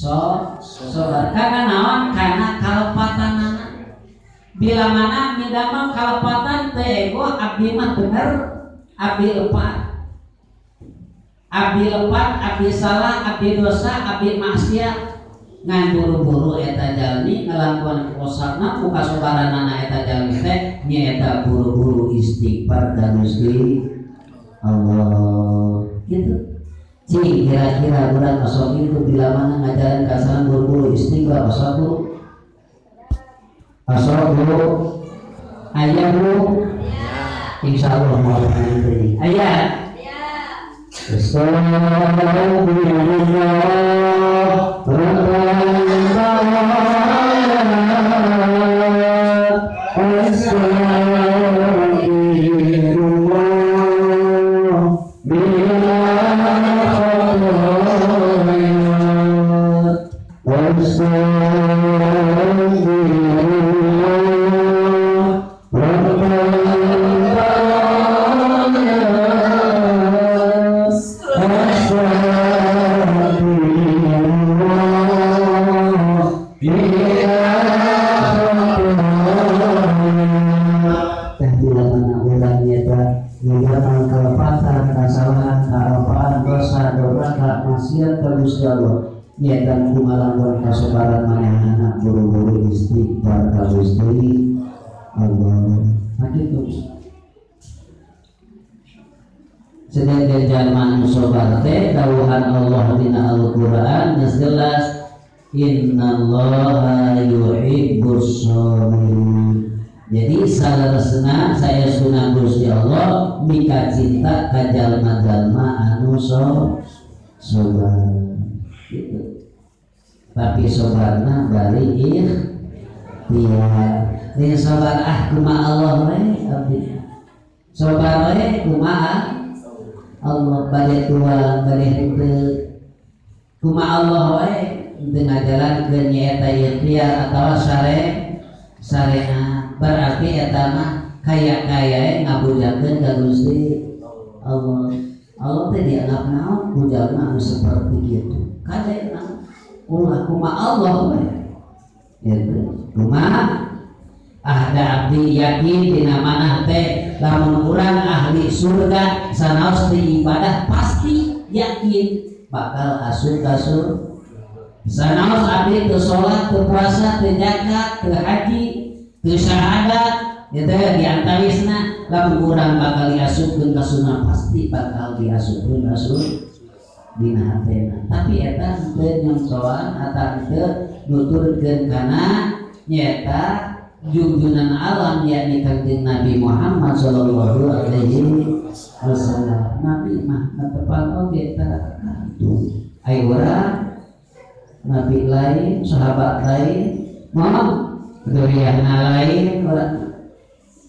Sobar karena naon karena kalepatanana bila mana midamel kalepatan teh ego abdi mah bener abdi lepat abdi lepat abdi salah abdi dosa abdi maksiat ngan buru-buru eta jalmi ngalakuan kosarna ku kasobaranana eta jalmi teh nyaeta buru-buru istighfar ka Gusti Allah gitu. Cing kira-kira urang osok itu bila mana ngajaran kasaran buru-buru istighfar osok bu osok bu ayah bu insya Allah mau nanti ayah sedangkan jalma nu sobar teh dawuhan Allah dina Al-Qur'an geus jelas innallaha yuhibbus shabirin. Jadi saleresna saestuna Gusti Allah mika cinta ka jalma-jalma anu sobar gitu. Tapi sobarna bari ikhtiar. Dina sobar ah kumaha Allah we abdi. Sobar we kumaha Allah bade tua bade henteu kumaha Allah wae teu ngajalankeun nyaeta ikhtiar atawa syariat berarti eta mah kaya-kaya ngabujakeun ka Gusti Allah. Allah teh dianggap naon ku jalma anu seperti kitu kade naon ulah kumaha Allah wae gitu kumaha ahda abdi yakin dina manah teh lamun urang ahli surga sanaos di ibadah pasti yakin bakal asup ka surga. Sanaos abdi teu salat teu puasa teu zakat teu haji teu syahadat gitu ya diantawisna lamun urang bakal diasupkeun ka surga pasti bakal diasupkeun ka surga dina hatena. Tapi eta teu nyongtoan atawa teu nuturkeun kana nyaeta junjunan alam yakni Kanjeng Nabi Muhammad sallallahu alaihi wasallam. Nabi mah netepan oge tara kantung. Ai urang nabi lain, sahabat lain, moal duriana lain, urang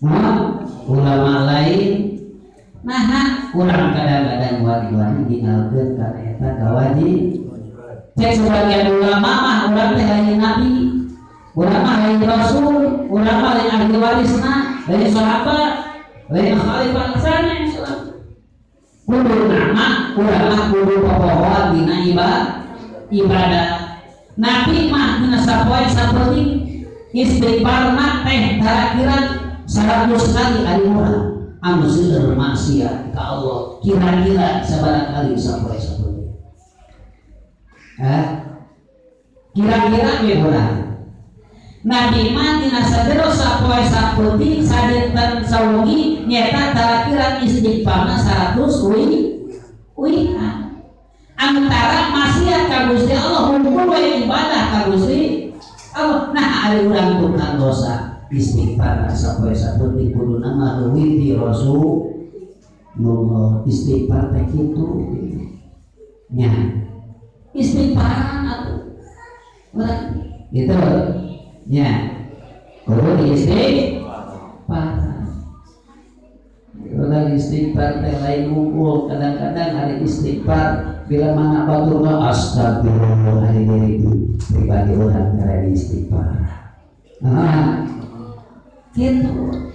moal ulama lain. Nah, urang kadang-kadang wani-wani dingalkeun kana eta kawajib. Cek sebagian ulama mah urang teh lain nabi, urang mah lain rasul, urang mah lain ahli warisna, lain sahabat, lain khalifah sanes. Kudu nama urang mah kudu popohoan dina ibadah. Nabi mah dina sapoe sapenting istighfarna teh tarakiran 100 kali ari urang anu seueur maksiat ka Allah kira-kira sabaraha kali sapoe sapenting. Kira-kira we urang Nabi mah dina sajero sapoe sapenting sadinten sawengi nyaeta tarakiran istighfarna 100 uihan. Antara maksiat ka Gusti Allah hukum we ibadah ka Gusti Allah. Nah ari urang tukang dosa istighfar sapoe sapenting kuduna mah leuwih ti Rasulullah. Istighfar teh kitu nya istighfaran atuh urang gitu nya kudu istighfar. Urang istighfar teh lain ngumpul kadang-kadang hari istighfar bila mana batur mah astagfirullah hari diri pribadi urang kada istighfar. Nah, kitu.